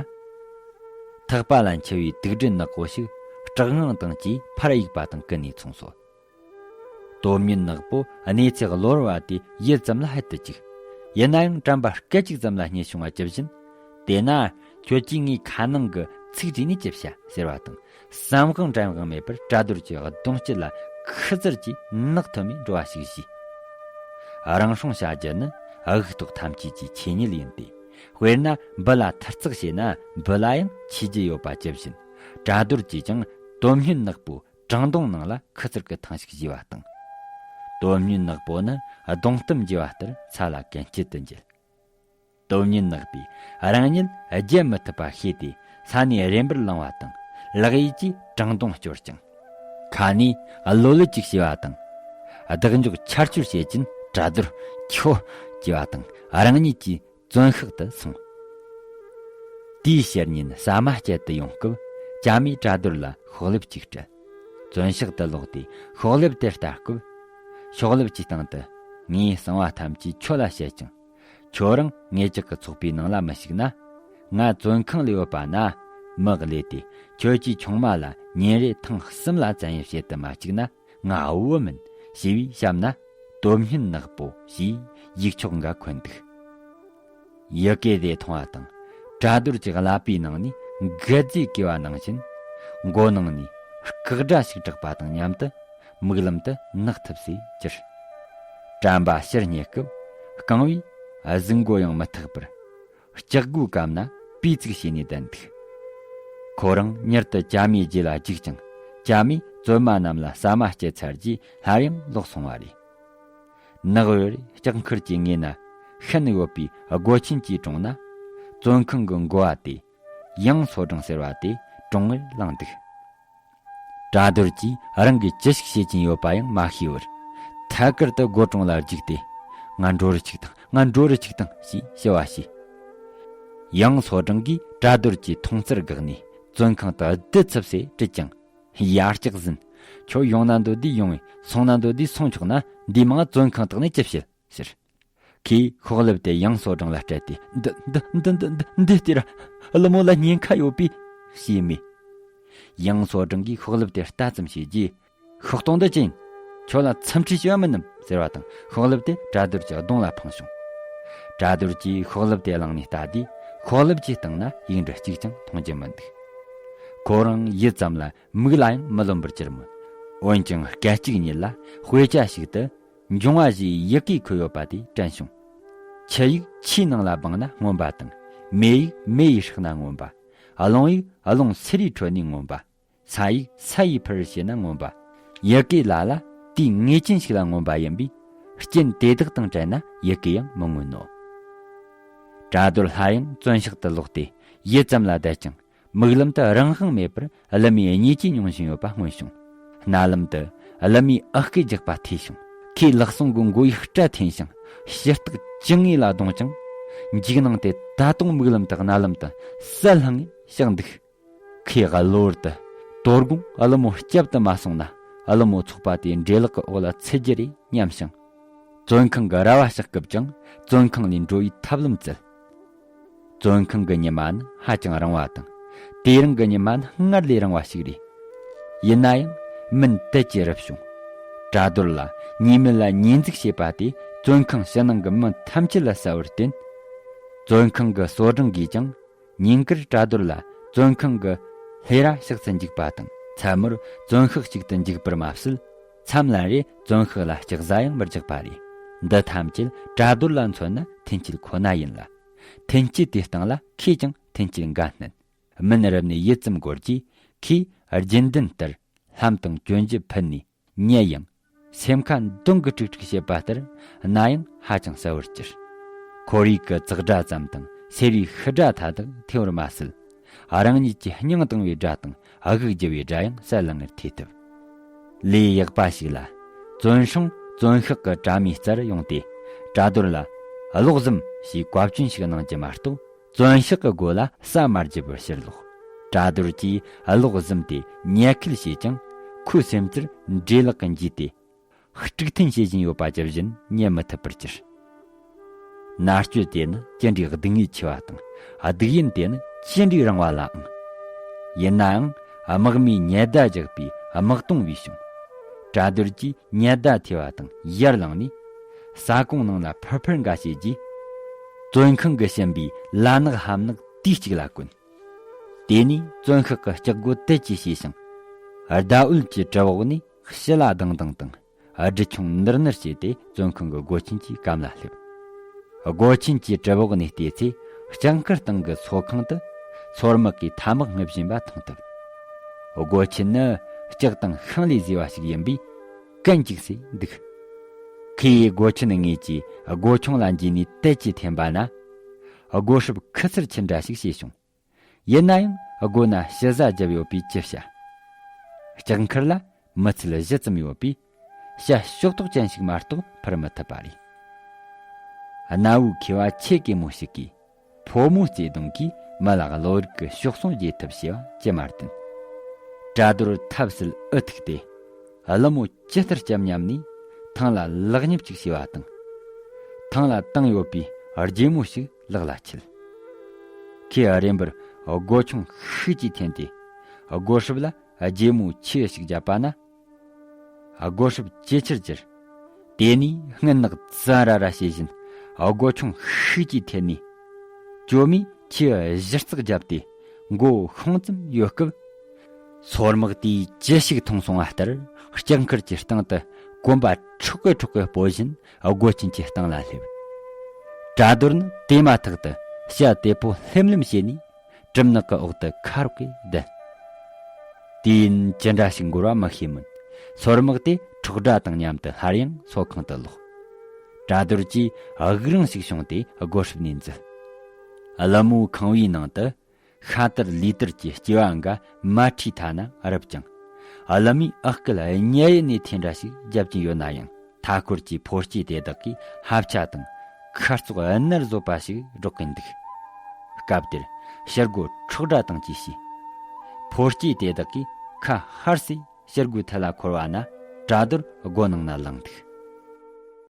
ཐག་པ་ལ་འཁྱིལ་བའི་དུག་སྦྲུལ་ནག་པོ་ཞིག་སྐྲག་དངངས་དང་བཅས་ཕར་གཡུགས་པ་དང་ཀུན་ནས་མཚུངས་སོ། སྟོབས་སྨྱོན་ནག་པོ་གནས་ཚུལ་གློ་བུར་བ་དེ་ཡུད་ཙམ་ལ་ཧད་དུ་བཅུག། ཡིན་ན་ཡང་དྲན་པ་སྐད་ཅིག་ཙམ་ལ་རྙེད་བྱུང་བ་ཇི་བཞིན། དེས་ན་ཁྱོད་ཀྱིས་ངའི་ཁ་ནང་གི་ཚིག་བྲིས་ནས་ཅི་བྱ་ཟེར་བ་དང་། བསམ་དབང་དྲན་དབང་མེད་པར་གྲ་རྡོར་གྱི་གདོང་དཀྱིལ་ལ་ཁུ་ཙིར་གྱིས་ནག་ཐོན་མའི་འགྲོ་བ་ཞིག་བཞུས། རང་སྲུང་བྱ་རྒྱུ་ནི་དབུགས་ཐོག་ཐམས་ཅད་ཀྱི་ཆོས་ཉིད་ཡིན་ཏེ། དཔེར་ན་འབུ་ལ་ཐུར་ཚག་བྱས་ན་འབུ་ལ་ཡང་ཆོས་རྒྱུ་ཡོད་པ་ཇི་བཞིན། གྲ་རྡོར་གྱིས་ཀྱང་སྟོབས་སྨྱོན་ནག་པོའི་བྲང་གདོང་ནང་ལ་ཁུ་ཙིར་གྱི་ཐང་ཞིག་བཞུས་པ་དང་། སྟོབས་སྨྱོན་ནག་པོ་ནི་གདོང་གཏམ་བརྗེ་བ་ལྟར་ཚ་ལ་གན་རྐྱལ་དུ་འགྱེལ། སྟོབས་སྨྱོན་ནག་པོས་རང་ཉིད་བརྗེད་མི་ཐུབ་པ་ཤེས་ཏེ། ས་ནས་རེམ་པར་ལངས་པ་དང་། ལག་གཡས་ཀྱིས་བྲང་གདོང་སྐྱོར་ཅིང་། ཁ་ནས་གློ་ལུད་ཅིག་བྱས་པ་དང་། བདག་འཇོག་ཆར་ཆུར་བྱེད་ཀྱིན། གྲ་རྡོར་ཁྱོད། ཅེས་པ་དང་རང་ཉིད་ཀྱིས་བཙོན་ཤག་ཏུ་སོང་། དེའི་ཕྱི་ཉིན་ཟ་མ་སྤྱད་དུ་ཡོང་སྐབས། ཅ་མས་གྲ་རྡོར་ལ་ཤོག་ལེབ་ཅིག་སྤྲད། བཙོན་ཤག་ཏུ་ལོག་སྟེ་ཤོག་ལེབ་དེ་ལྟ་སྐབས། ཤོག་ལེབ་ཀྱི་སྟེང་དུ། ངས་གསང་བ་ཐམས་ཅད་ཁྱོད་ལ་བཤད་ཀྱང་། ཁྱོད་རང་ངེད་ཅག་གི་ཚོགས་པའི་ནང་ལ་མི་ཞུགས་ན། ང་བཙོན་ཁང་ལ་ཡོད་པ་ན་མི་གློད་དེ། ཁྱོད་ཀྱིས་ཆུང་མ་ལ་ཉིན་རེ་ཐེངས་གསུམ་ལ་བཙན་གཡེམ་བྱེད་དུ་མ་བཅུག་ན། ང་འུ་བུ་མིན་ཞེས་པའི་ཞབས་ན། སྟོབས་སྨྱོན་ནག་པོ་ཞེས་ཡིག་ཆོག་འགའ་འཁོད་འདུག། ཡི་གེ་དེ་མཐོང་བ་དང་། གྲ་རྡོར་གྱི་ཀླད་པའི་ནང་ནས་འགད་རྫས་གས་པ་ནང་བཞིན། མགོ་ནང་ནས་སྐག་སྒྲ་ཞིག་གྲགས་པ་དང་མཉམ་དུ། མིག་ལམ་དུ་ནག་ཐིབས་སེ་གྱུར། དྲན་པ་ཕྱིར་རྙེད་སྐབས། རྐང་བས་གཟུགས་མགོ་ཡང་མི་ཐེག་པར། ལྕགས་སྒོའི་སྐམ་ན་པུས་བཙུགས་བྱས་ནས་བསྡད་འདུག། ཁོ་རང་མྱུར་དུ་ཅ་མའི་རྗེས་ལ་རྒྱུག་ཅིང་། ཅ་མས་བཙོན་མ་རྣམས་ལ་ཟ་མ་སྤྱད་ཚར་རྗེས་སླར་ཡང་ལོག་སོང་བ་རེད། ནག་པོས་ལྕགས་མཁར་གྱི་ངོས་ན་ཤི་ནས་ཡོད་པའི་སྒོ་ཆེན་གྱི་དྲུང་ན། བཙོན་ཁང་གི་འགོ་བ་དེ། ཡང་སོ་བྲང་ཟེར་བ་དེ་དྲུང་ངེར་ལངས་འདུག། གྲ་རྡོར་གྱིས་རང་གིས་ཅི་ཞིག་བྱེད་ཀྱིན་ཡོད་པ་ཡང་མ་ཤེས་པར། ཐད་ཀར་དུ་སྒོ་དྲུང་ལ་རྒྱུགས་ཏེ། ང་འགྲོ་རུ་ཆུག་དང་། ང་འགྲོ་རུ་ཆུག་དང་ཞེས་ཞུ་བ་བྱས། ཡང་སོ་བྲང་གིས་གྲ་རྡོར་གྱི་མཐོང་ཚུལ་དགག་ནས་བཙོན་ཁང་དུ་བདུད་ཚིབས་སེ་དྲིལ་ཀྱང་། ཡ་སྐྱག་ཟིན། ཁྱོད་ཡོང་ན་འདོད་དུས་ཡོང་བས། སོང་ན་འདོད་དུས་སོང་ཆོག་ན། འདིའི་མིང་བཙོན་ཁང་དག་ནས་ཅི་བྱེད་ཟེར། ཁོས་ཤོག་ལེབ་དེ་ཡང་སོ་བྲང་ལ་སྤྲད་དེ། འདི་འདི་འདི་འདི་འདི་འདི་སྟེར། ཀླུ་མོ་ལ་ཉེན་ཁ་ཡོད་པས། ཞེས་སྨྲས། ཡང་སོ་བྲང་གིས་ཤོག་ལེབ་དེ་ལྟ་ཙམ་བྱས་རྗེས། ཤོག་སྟོང་འདི་ཅི་ཡིན། ཁྱོད་ལ་འཚམས་འཕྲིན་ཞུ་བ་མིན་ནམ་ཟེར་བ་དང་། ཤོག་ལེབ་དེ་གྲ་རྡོར་གྱི་གདོང་ལ་འཕངས་བྱུང་། གྲ་རྡོར་གྱིས་ཤོག་ལེབ་དེ་བླངས་ནས་ལྟ་དུས། ཤོག་ལེབ་ཀྱི་སྟེང་ན་ཡིག་འབྲུ་གཅིག་ཀྱང་མཐོང་རྒྱུ་མི་འདུག། ཁོ་རང་ཡུད་ཙམ་ལ་མིག་ལ་ཡང་མི་རློམ་པར་གྱུར་མོད། འོན་ཀྱང་སྐད་ཅིག་ཉིད་ལ་དཔེ་ཆ་ཞིག་ཏུ། འབྱུང་བ་བཞིའི་ཡི་གེ་འཁོད་ཡོད་པ་དེ་དྲན་བྱུང་། ཆུ་ཡིས་ཆུའི་ནང་ལ་སྦངས་ན་མངོན་པ་དང་། མེ་ཡིས་མེ་ཡི་སྲེག་ན་མངོན་པ། རླུང་ཡིས་རླུང་སེར་བའི་ཁྲོད་ནས་མངོན་པ། ས་ཡིས་ས་ཡི་ཕུར་བྱས་ན་མངོན་པ། ཡི་གེ་ལ་ལ་དུས་ངེས་ཅན་ཞིག་ལ་མངོན་པ་ཡིན་པས། རྐྱེན་དེ་དག་དང་བྲལ་ན་ཡི་གེ་ཡང་མི་མངོན་ནོ། གྲ་རྡོར་སླར་ཡང་བཙོན་ཤག་ཏུ་ལོག་སྟེ། ཡུད་ཙམ་ལ་བསྡད་ཀྱང་། མིག་ལམ་དུ་རང་དབང་མེད་པར་ཀླུ་མོའི་བརྙས་བཅོས་མྱོང་བཞིན་ཡོད་པ་མངོན་བྱུང་། རྣ་ལམ་དུ་ཀླུ་མོའི་ཨ་ཁུའི་རྒྱགས་པ་ཐོས་བྱུང་། ཁོས་ལག་ཟུང་གི་མགོ་ཡུ་སྐྲ་འཐེན་ཞིང་། ཞུ་སྟག་ཅི་ངེས་ལ་རྡུང་ཅིང་། འཇིགས་སྣང་དེ་ད་དུང་མིག་ལམ་དང་རྣ་ལམ་དུ་གསལ་ལྷང་ངེ་ཞིག་འདུག་ཁོས་གློ་བུར་དུ། དོ་དགོང་ཀླུ་མོ་སྐྱབས་དུ་མ་སོང་ན། ཀླུ་མོ་ཚོགས་པ་དེ་འདྲེ་ལག་གི་འོག་ལ་ཚུད་རྒྱུ་རེད་སྙམ་ཞིང་། བཙོན་ཁང་གི་ར་བ་ཕྱག་བཀབ་ཅིང་བཙོན་ཁང་ལས་འགྲོ་བའི་ཐབས་ལམ་བཙལ། བཙོན་ཁང་གི་ཉི་མ་ནི་ཧ་ཅང་རིང་བ་དང་། དེ་རིང་གི་ཉི་མ་ནི་སྔར་ལས་རིང་བ་ཞིག་རེད། ཡིན་ན་ཡང་མུན་དལ་གྱིས་རུབ་བྱུང་། བྲག་རྡོར་ལ་ཉེས་མེད་ལ་ཉེས་འཛུགས་བྱས་པ་དེ་བཙོན་ཁང་ཕྱི་ནང་གི་མི་ཐམས་ཅད་ལ་གསལ་བར་བརྟེན། བཙོན་ཁང་གི་སོ་སྦྲང་གིས་ཀྱང་ཉིན་དཀར་བྲག་རྡོར་ལ་བཙོན་ཁང་གི་ལྷས་ར་ཕྱག་ཏུ་འཇུག་པ་དང་། མཚན་མོར་བཙོན་ཤག་ཅིག་ཏུ་འཇུག་པར་མ་ཟད། མཚམས་ལན་རེ་བཙོན་ཤག་ལ་ལྕགས་ཟ་ཡང་མི་རྒྱག་པ་རེད། འདི་ཐམས་ཅད་བྲག་རྡོར་ལ་མཚོན་ན་འཐེན་འཁྱེར་ཁོ་ན་ཡིན་ལ། འཐེན་འཁྱེར་དེའི་སྟེང་ལ་ཁོས་ཀྱང་འཐེན་འཁྱེར་འགའ་བསྣུན། མུན་རབ་ནས་ཡིད་ཙམ་འགོར་གྱིས་ཁོས་རྒྱུན་ལྡན་ལྟར་ལྷམ་དང་གྱོན་ཆས་ཕུད་ནས། ཉལ་ཡང་། སེམས་ཁ་མདུང་གིས་དཀྲུག་དཀྲུག་བྱེད་པ་ལྟར་རྣ་ཡང་ཧ་ཅང་གསལ་བར་གྱུར། ཁོར་ཡུག་གི་ཙག་སྒྲ་ཙམ་དང་སེར་བའི་ཤི་སྒྲ་མཐའ་དག་ཐོས་པར་མ་ཟད། རང་ཉིད་ཀྱི་སྙིང་གཏོང་བའི་སྒྲ་དང་དབུགས་རྒྱུ་བའི་སྒྲ་ཡང་གསལ་ལྷང་ངེར་ཐོས་ཐུབ། ལས་ཡག་པ་ཞིག་ལ། བཙོན་སྲུང་བཙོན་ཤག་གི་དྲ་མའི་རྩར་ཡོང་སྟེ། བྲག་རྡོར་ལ། ཀློག་ཟིན་ཞེས་བཀའ་བཀྱོན་ཞིག་གནང་རྒྱུ་མ་གཏོགས། བཙོན་ཤག་གི་སྒོ་ལ་ས་མ་བརྒྱབ་པར་ཕྱིར་ལོག་བྲག་རྡོར་གྱིས་ཀློག་ཟིན་དེ་ཉལ་ཁུལ་བྱས་ཀྱང་། ཁོའི་སེམས་རྩར་འདྲེ་ལག་གིས་འཇུས་ཏེ། དཀྲུག་འཐེན་བྱེད་བཞིན་ཡོད་པ་ཇི་བཞིན་ཉན་མི་ཐུབ་པར་གྱུར། མནར་གཅོད་དེ་ནི་ཅི་འདྲའི་སྡུག་བསྔལ་ཆེ་བ་དང་། སྡུག་ཡུན་དེ་ནི་ཅི་འདྲའི་རིང་བ་ལ་ཨང་། ཡིན་ནའང་། དམག་མིས་ཉལ་བརྡ་རྒྱག་པའི་དམག་དོང་བས་བྱུང་། བྲག་རྡོར་གྱིས་ཉལ་བརྡ་ཐོས་པ་དང་ཡར་ལངས་ནས། ས་ཁོངས་ནང་ལ་ཕུར་ཕུར་འགའ་བྱས་རྗེས། བཙོན་ཁང་གི་ཞེན་པའི་ལ་ནག་ཧམ་ནག་དུས་གཅིག་ལ་གོན། དེ་ནས་བཙོན་ཤག་གི་ལྕགས་སྒོ་དལ་གྱིས་ཕྱེས་ཤིང་། ཟླ་འོད་ཀྱི་གྲིབ་འོག་ནས་ཞི་ལ་ལྡང་ལྡང་དང་། སྦྲུལ་ཆུང་ནིར་ནིར་བྱས་ཏེ་བཙོན་ཁང་གི་སྒོ་ཆེན་གྱི་གམ་ལ་སླེབས། སྒོ་ཆེན་གྱི་གྲིབ་འོག་ནས་བལྟས་ཚེ། ལྕགས་མཁར་སྟེང་གི་ཚོགས་ཁང་དུ་སོར་དམག་གིས་ཐ་དམག་རྔུབ་བཞིན་པ་མཐོང་ཐུབ། སྒོ་ཆེན་ནི་ལྕགས་དང་ཤིང་ལས་བཟོས་པ་ཞིག་ཡིན་པས་གན་འཇིགས་སེ་འདུག་ཁོས་སྒོ་ཆེན་ངོས་ཀྱི་སྒོ་ཆུང་ལ་འཇུས་ནས་དལ་གྱིས་འཐེན་པ་ན། སྒོ་སྲུབས་ཁུ་ཚུར་ཆུ་འདྲ་ཞིག་བྱས་བྱུང་། ཡིན་ན་ཡང་སྒོ་ན་ཞི་བཟའ་བརྒྱབ་ཡོད་པས་ཅི་བྱ། ལྕགས་མཁར་ལ་མི་ཚུལ་བཞི་ཙམ་ཡོད་པས། བྱ་ཤོག་ཐོག་ཅན་ཞིག་མ་གཏོགས་འཕུར་མི་ཐུབ་པ་རེད། གནའ་བོའི་མཁས་པ་ཆེ་གེ་མོ་ཞིག་གིས། ཕོ་མོའི་བརྩེ་གདུང་གིས་མི་ལ་བློ་རིག་གི་གཤོག་ཟུང་རྒྱས་ཐུབ་ཞེས་པ་ཅི་མ་བསྟན། བྲག་རྡོར་ཐབས་ཟད་འུ་ཐུག་སྟེ། ཀླུ་མོ་ཇི་ལྟར་བསྐྱབ་སྙམ་ནས། ཐང་ལ་ལག་སྙིབ་ཅིག་བྱས་པ་དང་། ཐང་ལ་བཏིང་ཡོད་པའི་རྒྱལ་མོ་ཞིག་ལག་ལ་ཁྱེར། ཁོས་རེམ་པར་སྒོ་ཆུང་ཤུགས་ཀྱིས་འཐེན་ཏེ། སྒོ་སྲུབས་ལ་རྒྱལ་མོའི་མཆེ་ཞིག་བརྒྱབ་པ་ན། སྒོ་སྲུབས་ཇེ་ཆེར་གྱུར། དེ་ནས་སྔུན་ནག་ཙ་ར་ར་བྱེད་བཞིན་སྒོ་ཆུང་ཤུགས་ཀྱིས་འཐེན་ནས། གྱོད་མས་མཆེ་གཞིར་བརྩེགས་བརྒྱབ་སྟེ་མགོ་ཤོང་ཙམ་ཡོད་སྐབས། སོར་དམག་དེས་ཅི་ཞིག་མཐོང་སོང་བ་ལྟར་ལྕགས་མཁར་གྱི་སྟེང་དུ་གོམ་པ་འཁྲུག་གི་འཁྲུག་གི་སྤོ་བཞིན་སྒོ་ཆེན་གྱི་སྟེང་ལ་སླེབས། བྲག་རྡོར་ནི་དེ་མ་ཐག་ཏུ་བྱ་དེ་ཕོ་ལྷེམ་ལྷེམ་བྱས་ནས། གྲིབ་ནག་གི་འོག་ཏུ་ཁ་རོག་གེ་བསྡད། དུས་ཡུན་ཅི་འདྲ་ཞིག་འགོར་བ་མི་ཤེས་མོད། སོར་དམག་དེ་ཁྲོག་སྒྲ་དང་མཉམ་དུ་སླར་ཡང་ཚོགས་ཁང་དུ་ལོག་བྲག་རྡོར་གྱིས་དབུགས་རིང་ཞིག་བྱུང་སྟེ་སྒོ་སྲུབས་ནས་འཛུལ། ཀླུ་མོའི་ཁང་བའི་ནང་དུ་ཤ་དར་ལུས་དར་གྱི་སྐྱེ་བ་འགའ་མ་ཁྲིད་ཐ་ན་རུབ་ཀྱང་། ཀླུ་མོས་ཨག་སྐད་སྙན་ཡིད་ནས་ཐེངས་འདྲ་ཞིག་བརྒྱབ་ཀྱིན་ཡོད་ན་ཡང་། མཐའ་འཁོར་གྱི་ཕོ་སྐྱེས་དེ་དག་གིས་ཧབ་ཆ་དང་ཁ་རྩོག་ནར་བཟོ་བ་ཞིག་སྒྲོག་གིན་འདུག་སྐབས་དེར་ཕྱི་སྒོ་ཁྲོག་སྒྲ་དང་བཅས་བྱས། ཕོ་སྐྱེས་དེ་དག་གིས་ཁ་ཧར་སེ་ཕྱི་སྒོའི་ཐད་ལ་འཁོར་བ་ན། བྲག་རྡོར་སྒོ་ནང་ན་ལངས་འདུག